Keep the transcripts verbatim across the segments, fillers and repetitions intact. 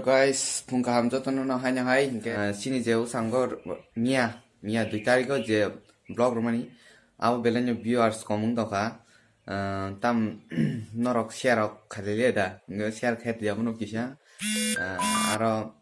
Guys, phung kaham jotono no haino hai hinkhe, ah, chini je bwskango miya, miya dui tarikh o je vlog rwmani, abo belai no viewers kom wng tongkha. Ah, tam norok share rok khailai le da, hinkhe share khai twi abono kisa. Ah, aro,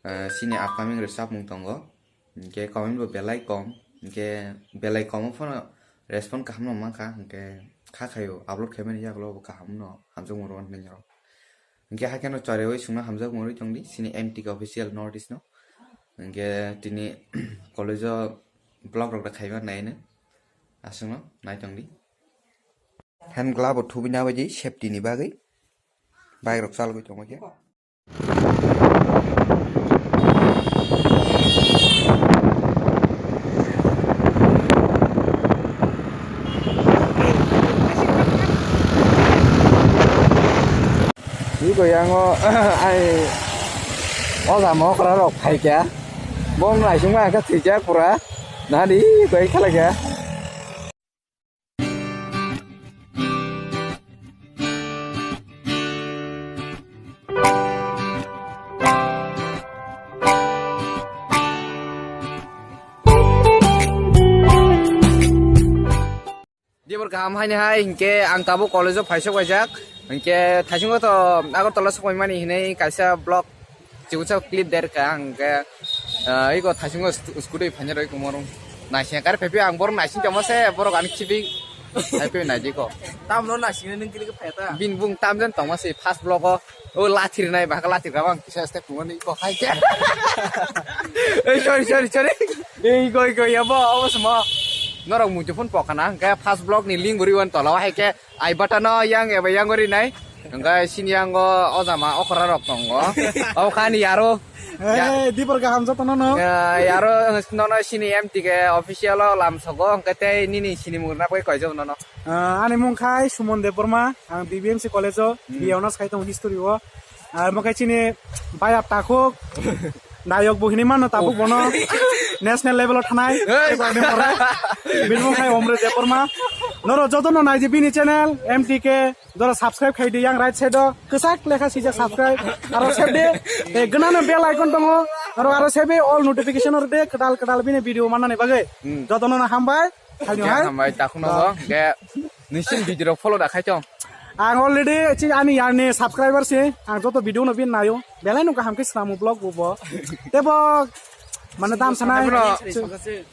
ah, chini upcoming rwchapmung tongo, hinkhe comment bo belai kom, hinkhe belai kom phano respond kaham no mankha, hinkhe kha khaio upload khaimani yagulo bo kaham no hamjakmung rw hinwi norok. Hinkhe haikhe no chariwi sungna hamjak mwnwi tongdi chini M T K official North East no. Hinkhe tini college o vlog rok da khaiba naino aswkno nai tongdi. Hand glove bo thubui nabaidi safety ni bagwi bike rok chalogwi tongma khe. Iko yango ai o jama okra rok phaikha. Bong naisingma khe thwijak pura. Nadi iko khalakha. Dibor kaham haini hai hinkhe ang tabuk college o phaisok paijak, hinkhe thaisingo to Agartala sokpaimani hinwi kaisa vlog chibusa clip derkha, hinkhe, ah, iko thaisingo sku-, scooty phainai roi kumorung naising kar phaiphai ang borok naising tongma se borok ani khibi phaiphai naidi ko. Tamno naising nung kiri phai ta. Bin bung tamjani tongma se first vlog o. O lathir nai, baka lathir kama ang kisa step tungmani ko hai khe. Ei, sorry, sorry, sorry. Ei, goi, goi, abo, abo samo. Norok muitu phone pokana, hingke first vlog ni link buri wan tola, hai khe ai button o yang eba yang ori nai. Hingke sini yang o, o jama okra rok tongo. O khani yaro. Ya. Hey, dibor kaham jotono no. Ya, yaro, nono sini M T K official o lam sogo, hingke tei nini sini murna bai koijo nono. Ah, ani mung khai Sumon Debbarma, ang B B M C college o, Hmm. B A honours khai tongo history o. Ah, omo khai chini baya takhuk, nayok bo hinui mano tabuk Oh. bono national level o thanai. Hey! Bini mung khai Omre Debbarma. Noro jotono naidi bini channel, M T K, jora subscribe khai di yang right side o, kwchak lekha sijak subscribe, aro sep de, eh, gwnano bell icon tongo, aro, aro sep de all notification o de, kwtal kwtal bini video mannani bagwi. Hmm. Jotono no hambai. Haino Khe hai? Hambai, takhukno bo, khe nisi video rok follow da khai tong. Ang already chi ani yarni subscriber si, ang joto video no bin nayo. Belai no kaham khe snamo vlog bo bo. Tebo, mane dam sanai. Abono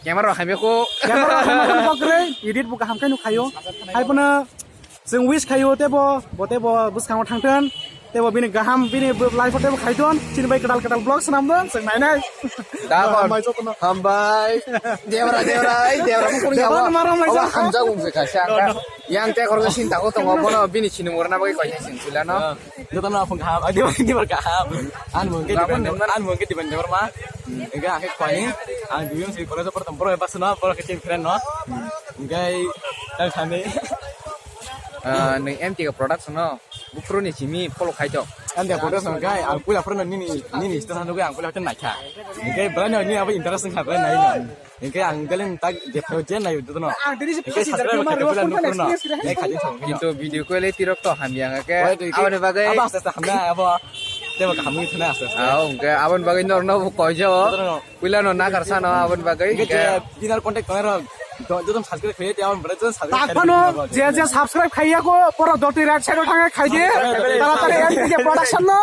camera rok hamya ko. Camera rok hamya ko pokre, edit bo kaham khe no khayo. Hai bono chwng wish khayo tebo, bo tebo bwskango thangthon. Tebo bini gaham, bini life o tebo khaidon, chini bai kwtal kwtal vlog swnamdon, chwng nainai. Tabon. Hambai jotono. Hambai. Debra, debra, ai, debra, mukuni Debra yawa. Maro mai Awa jaka. Hamjak wngse kha, siya No, angka. No. Yang te khoroksa sinta ko tongo, bono bini sinimurna bai koi sing sila no. Ah, jotono aphung kaham, ah, debra, debra kaham. An mungke Laban dibang, dibang. An mungke dibang debra ma. Enggak, akhir koi. Ang duyung si college pertama, boro bas no, boro kecil keren no. Enggak, tang sami. Ah, nung M T K production no. Buphuru ni simi follow khai tok. Ani dia production kai, ang puila phuru nini, nini status nugui ang puila hote naikha. Hingke belai no ni abo interest wngkha belai nai no. Hingke ang belai tak je phuru je nai dudu no. Hingke subscribe khe belai nukur no. Nai khaji thang. Kintu video ko le tirok to hamya ke. Aboni bagwi. Abo aste aste hamya abo. Tebo kaham wngwi thana aste aste. Ah, hingke aboni bagwi nor no bo koi jao. Dudu no. Puila no nakar sano aboni bagwi. Hingke je dinner contact tongnai rok, do-, joto subscribe khaye, tei aboni bagwi joto subscribe Tak khaye phano tongma je je subscribe khaiya ko, poro doti right side o thangwi khaidi. Subscribe khaidi. Taratari M T K production no,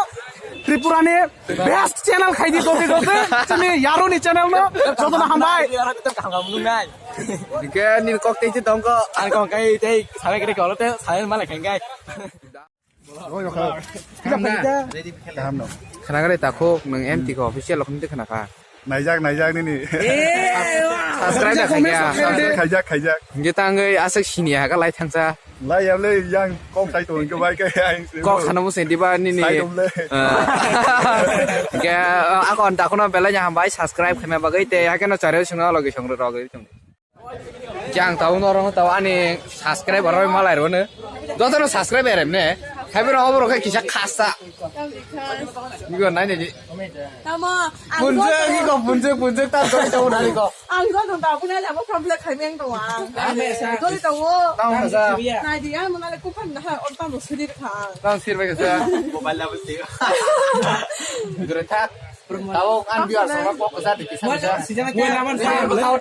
Tripura ni best channel khaidi doti doti. Chini Yaruni channel no, joto no hambai. Kaham kaham nungnai. Hingke nini kok tei tongko. Ang kok kai tei sabai kere kolo te sabai malai khaingai. Kaham na? Kaham no. Khana gari takhuk, nung M T K official lokhon te khana kha. Naijak, naijak nini. Subscribe da khanya. Subscribe khaijak, khaijak. Hingke tangwi aswk sini ha ka lai thangsa. Lai ya le yang kok sai to hingke bai ke ai. Kok khana mo sendi ba nini. Sai to le. Ah. Hingke, ah, akon takhuk no belai nya hambai subscribe khana bagwi te hakeno chare sungna logi songro rogwi. Jang tau norong tau ani subscriber roi malai rone. Jotono subscriber em ne. Kaibo rok obo rok khe kisa khasa. Niko nai nai di. Tamo, ang Punjak, niko punjak, punjak ta doi ta unani ko. Ang joto tabuk nai lama problem khaimeng tongo ang. Doi tongo. Tamo khasa. Nai di ang nale kuphan na ha on tamo suri kha. Tamo sir bai khasa. Mobile la besi. Gure thak. Tamo ang biar sama kok khasa di kisa kisa. Mobile number sa.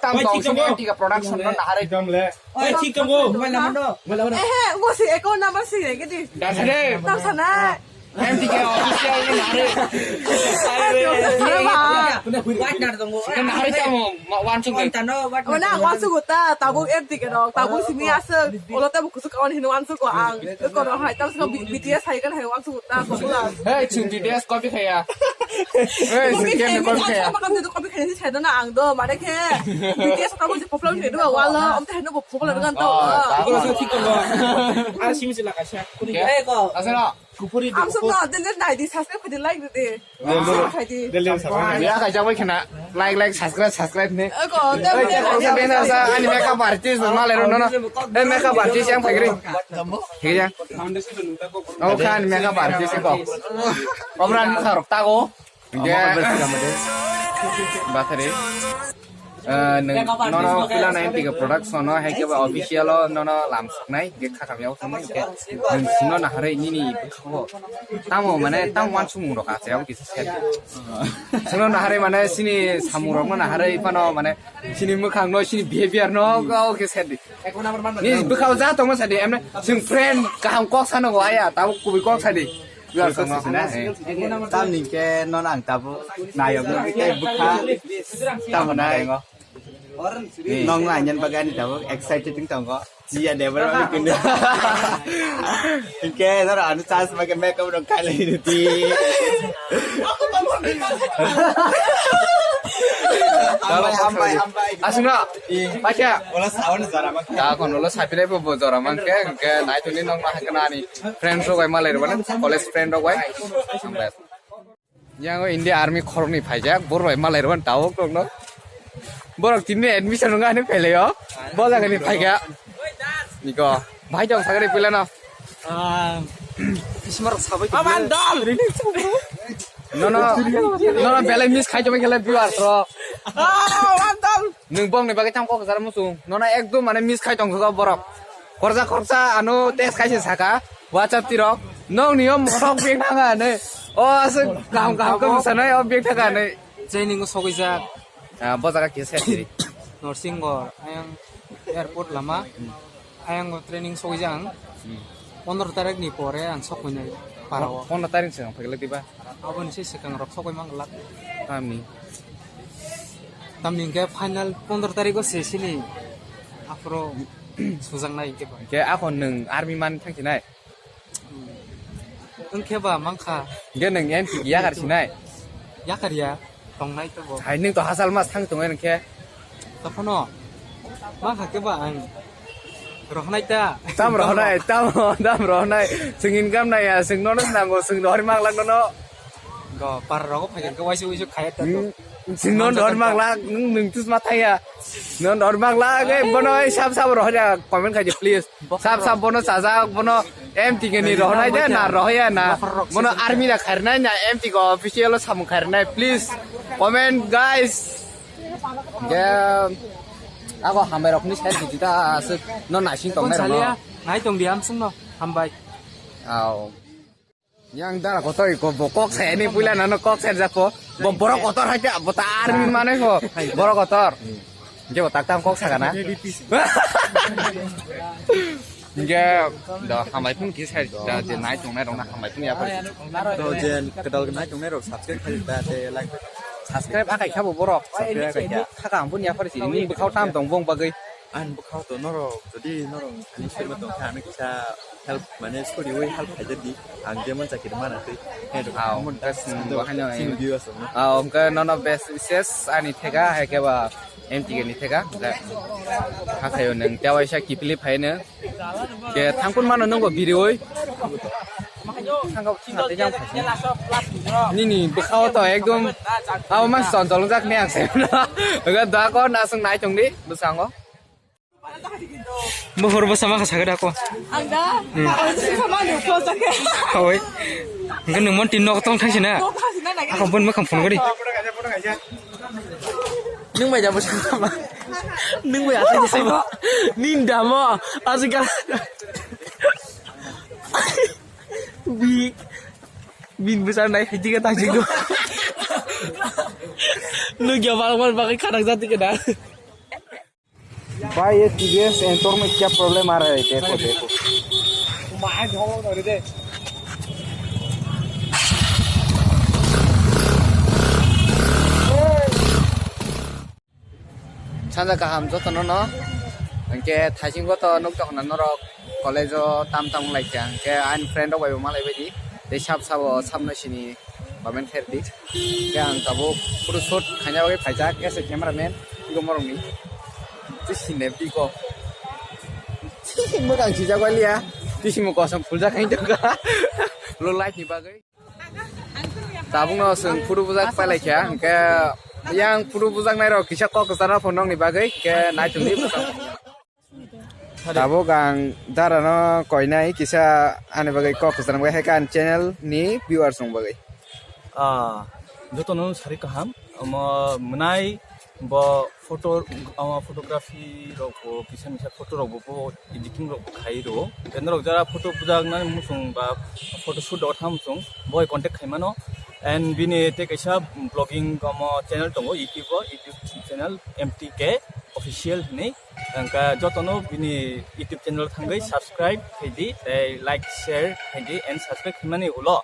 Tamo tong sini tiga production no nahare. Oi, thik tongo. Mobile number do. Mobile number do. Eh, eh, bo si account number si re gidi. Dasare. Tam sana. M T K official ni nare. Partner tongo. Kan hari tamo, ma-, wansuk ni. Tano, partner. Ona wansuk ta, tabuk M T K dong, tabuk simi asuk. Olo tabuk kusuk kawan hin wansuk ko ang. Ko ro hai, tabuk simi B T S hai kan hai wansuk ta, popular. Hey, chun B T S copy khaya. Hey, chun kem copy khaya. Apa kan tu copy khaya si chai na ang do, mare ke. B T S tabuk si popular ni do, wala, om te hin bo popular kan to. Oh, tabuk. Tabuk simi si lakasya. Asana. Kupuri di. Amsuk no, din din nai di, subscribe khaidi, like di. Subscribe khaidi. Del del subscribe. Ya, kaisa bai khna. Like, like, subscribe, subscribe ne. Oi, ko, Oi, del del. Kaisa bena sa, ani makeup artist no, le no, no. Eh, makeup artist yang phagri. Hiya. Oh, kan makeup artist ko. Obran kharok tago. Omo ko best kamade. Bathari. Eh, nwng nono pila nai tike production no hai khe ba official o nono lam soknai, hingke kha kamya o thangmani hingke nwng sino naharwi nini bwkhango tamo mane tamo wansukmung rok achai abo kisa set. Sino naharwi mane sini samung rok no naharwi phano mane sini mwkhang no sini behavior no o khe set di. Ni bwkhao ja tongma sadi emne sing friend kaham kok sano go aya tamo kubui kok sadi. Tamni ke non ang tabuk nayok no tei bwkha tamo nai. Nong nai nyan bagani tabuk excited wng tongo. Jiya Debra ni kunu. Ke dara anu chance bagi makeup rok kali ni ti. Hambai, hambai, hambai. Asuna. Pacha. Ola sawan jara ma. Ta kon ola sapilai bo jora man ke, ke nai tuni nong ma hakna ani. Friends rok bai malai rok bana, college friend rok bai. Yang o India Army khoroknwi phaijak, borok bai malai rok bana tabuk rok no. Borok tini admission wngani phailai o. Bo jaga ni phaikha. Niko, bhai jong sagari pila no. Ah, ismar sabai. Aman dal. Nono, nono belai miss khai jomai khelai viewers rok. Ah, aman dal. Nwng bongni bagwi tamo kok jar muchung. Nono ekdom mane miss khai tongkha borok. Khorsa khorsa ano test khai se saka. WhatsApp tirok. Nokni o mothok beng thanga ne. O aswk kaham kaham khe mwsanai o beng thanga ne. Training o sogwi jak. Ah, bo jaga kisa seri. Norsingor, ayang airport lama. Ayang training sogwi jak ang. Hmm. Pondro tarik ni pore ang sokwi nai para o. Pondro tarik se ang phaikle diba? Aboni se swkang rok sokwi mang glak. Tamni. Tamni hingke final pondro tariko se sini aphuru sujaknai hingke ba. Hingke ako nwng army man thangsinai? Hmm. Wngkhe ba mankha. Hingke nwng M T yakar sinai? Yakar ya, tongnai to bo. Hai nwng to hachal mas thang tongo hingke. Tokhono mankha khe ba ang rohonai ta. Tam rohonai, tam, tam rohonai. Chwng income nai ya, chwng nono nango, chwng rohorwi manglak nono. Go, par rogo phai khe waisa waisa khaya ta to. Hmm, chwng nono rohorwi manglak, nwng, nwng tus ma thaya. Nono rohorwi manglak, eh, bono, eh, sab, sab rohorya, comment khai di, please. Sab, sab bono chajak, bono M T K ni rohonai de, na rohya na. Bono army na khairnai na, M T K official o samung khairnai, please. Comment, guys. Ge, ako hambai rok ni side di ta aswk no naising tong nai rok no. Nai tong di amsung no hambai. Aw. Yang dara kotor ko bo kok sai ni puila nano kok sai jako. Bo borok kotor hai ta bo ta army mane ko. Borok kotor. Je bo tak tam kok saka na. Hingke da hambai phung kisa da je nai tongnai rok na hambai phung ya phai. To je kedal nai tongnai rok subscribe khai da te like. Subscribe akai khabo borok. Subscribe akai kha. Khaka ang phung ya phai si ni bwkhao tam tong bong bagwi. Ang bwkhao to norok jodi norok ani sima tong kha ani kisa help mane sori oi help khai di. Ang je mon chakir mana twi. Hao, best bahai no. Sing view aso. Hao, hingke nono best wishes ani thega hai ke ba. M T K ni thega, hingke hakhayo nwng tewaisa kiphilwi phaino. Ke thangkun mano nungbo biriwi. Nini bwkhao to ekdom abo mang chonchol wngjak ni ang se. Hingke da ko naswng nai tongdi bwskango. Bohor bo sama kha sagada ko. Ang da. Hmm. Ang da sama ni ko sa ke. Oi. Enggak nung mon tin nok tong thang sina. Nok thang sina na. Ako bon makam phone gari. Nung bai da bo sama. Nung bai asai sama. Ninda mo. Asika. Big. Bin besar naik haji kata juga. Nung jawab apa pakai kadang satu kena. भाई, ये टीवीएस एंटोर में क्या प्रॉब्लम आ रहा है? देखो, देखो। Sanja kaham jotono no. Hingke thaisingo to nuk tokna norok college o tam tam wng laikha. Hingke ani friend rok bai bo malai baidi. Tei sab sabo sabno sini comment khairdi. Hingke ang tabuk photo shoot khaina bagwi phaijak as a cameraman. Tiko morokni. Tei sini piko. Mwkang sijak waliya. Tei simo kosom phuljak hai tongkha. Lo light ni bagwi. Tabukno chwng photo bujak pailai kha, hingke yang photo bujak nai rok kisa kok kwchana phone nokni bagwi, hingke naitum di bwskango. Tabuk ang dara no koinai kisa ani bagwi kok kwchana bagwi, haikhe ani channel ni viewers rok bagwi. Ah, jotono sari kaham, omo mwnai bo photo, ama photography rok bo kisa misa photo rok bo, bo editing rok bo khai rwo. Then norok jara photo bujak nani muchung ba photo shoot rok tham muchung boi contact khai mano. And bini tei kaisa vlogging omo channel tongo YouTube o, YouTube channel M T K official hinwi. Hingke jotono bini YouTube channel thangwi subscribe khaidi, tei like, share khaidi and subscribe khaimani ulo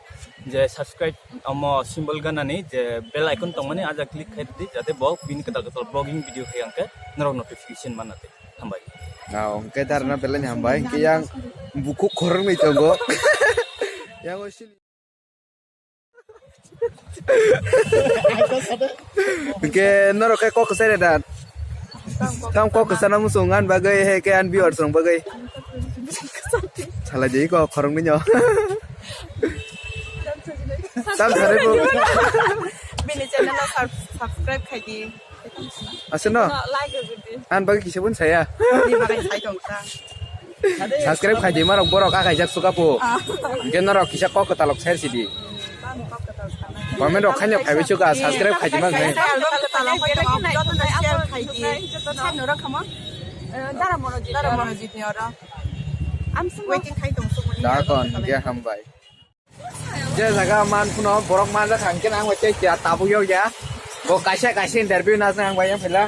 je subscribe omo symbol ganani je bell icon tongmani aja click khai di, jate bo bini kwtal kwtal vlogging video khai hingke norok notification manna tei. Hambai. Ah, hingke darna belai ni hambai. Hingke yang bukhuk khoroknwi tongo. Yang o sini. Hingke norok khe kok kwchai reda. Tam kok kwchana muchung ani bagwi, he khe ani viewers rok bagwi. Salai di kok khoroknwi no. Tam sari bo. Bini channel no sub-, subscribe khai di. Aswk no? No, like rwdi. Ani bagwi kisa bo saya. Ni bagwi sai tong kha. Subscribe khai di, marok borok a khaijak suka po. Ah. Hingke norok kisa kok kwtalok share si di. Comment rok khaino phaibai suka, subscribe khai di mang khai. Album kwtalok khai tong, joto no share khai di. Sano rok khamo? Eh, Dara Monojit. Dara Monojit ni oro. Waiting khai tong sukmani. Da kon, ge hambai. Je jaga man phano borok manjak kha, hingke ang bai tei keha tabuk yok ya. Bo kaisa kaisa interview na ang bai yang phela.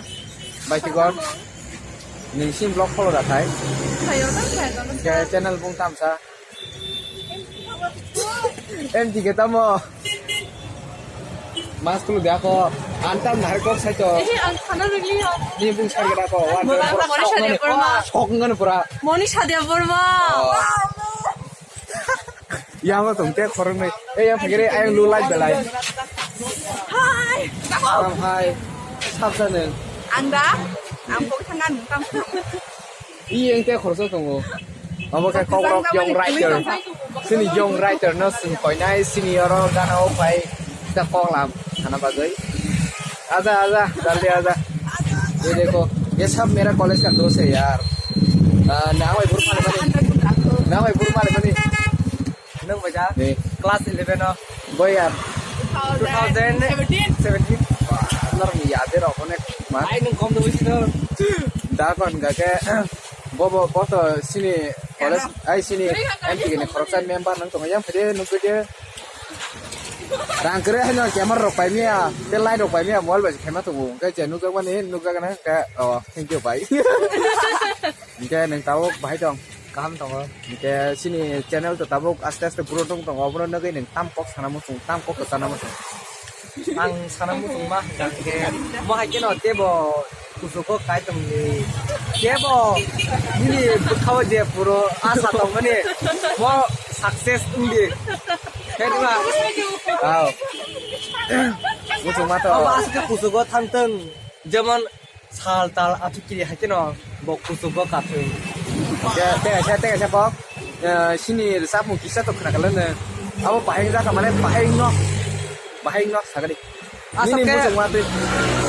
Bai ti gor. Ning sim vlog follow da thai. Ke channel bung tamsa. M T K tamo. Mas kulu dia ko. Antam nahar kok sai to. Eh, ang khana rwgli ya. Ni bung sai gada ko. Wan, Monisha Debbarma. Sok ngan pura. Monisha Debbarma. Oh. Yang lo tong te khorang nai. Eh, yang phagere ayang lu light belai. Hai. Am hai. Sab sa neng. Ang da. Ang kok thangan kam. I yang te khorsa tongo. Abo khe kok rok young writer. Sini young writer no sing koinai sini oro gana o pai ta kok lam sana bagwi. Aja, aja, jaldi aja. Ye dekho, ye sab mera college ka dost hai yaar. Ah, na bhai, bhur male bani. Na bhai, bhur male bani. Nang baja? Ni. Class eleven o. Boy yaar. Two thousand seventeen. Seventeen. Nar ni yaad hai rok onek ma. Ai, nung kom do bisi do. Da kon ga ke, bo, bo, bo to sini college, ai sini M T K ni khoroksa member nang tongo yang phede nung ke. Rang kwrwi haino camera rok paimia, tei light rok paimia, mobile bai se khaima tongo. Hwnkhe je nukjakmani, nukjakgana, hwnkhe, oh, thank you, bhai. Hwnkhe nwng tabuk bahai tong? Kaham tongo. Hwnkhe chini channel to tabuk aste aste grow tong tongo, obono nugwi nwng tam kok sana muchung, tam kok kwchana muchung. Ang sana muchungma hwnkha hwnkhe, mo hai kheno teibo kuchugo kaitorni kebo nini bwkhao je puro asa tongmani mo success wngdi. Khe diba? Aw. Muchungma to. Abo aswk khe kuchugo thangtong. Jemon sal tal athukiri hai kheno bo kuchugo kathwi. Te, te kaisa, te kaisa kok. Eh, sini rwchapmung kisa to khna kala no. Abo bahai wngjakha mane bahai wngno. Bahai wngno sagadi. Aswk nini khe muchungma twi.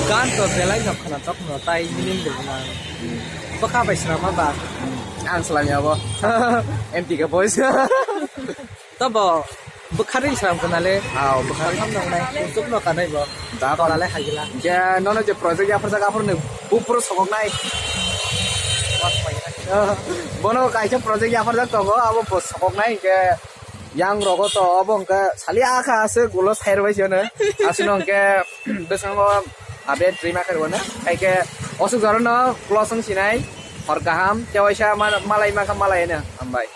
Gan to belai no khna tok no tai nini bwkhwnang. Bwkha bai swnam ma ba. Ang salam ya bo. M T K boys. Tobo bwkharwi salam kanale. Aw, bwkharwi. Salam nang nai. Kusuk no kanai bo. Da ba. Tola le hagila. Je nono je project yapharjak aphuru no bupro sokok nai. Bono kaisa project yapharjak tongo, abo bo sokok nai ke. Yang rogo to obo hwnkhe sali akha aswk ulo sai rwbai se hwno. Aswkno hwnkhe bwskango update rwima khe rwno. Hai khe oswk jorano close wng sinai hor kaham. Tewaisa ma-, malai mankha malai hwno. Hambai.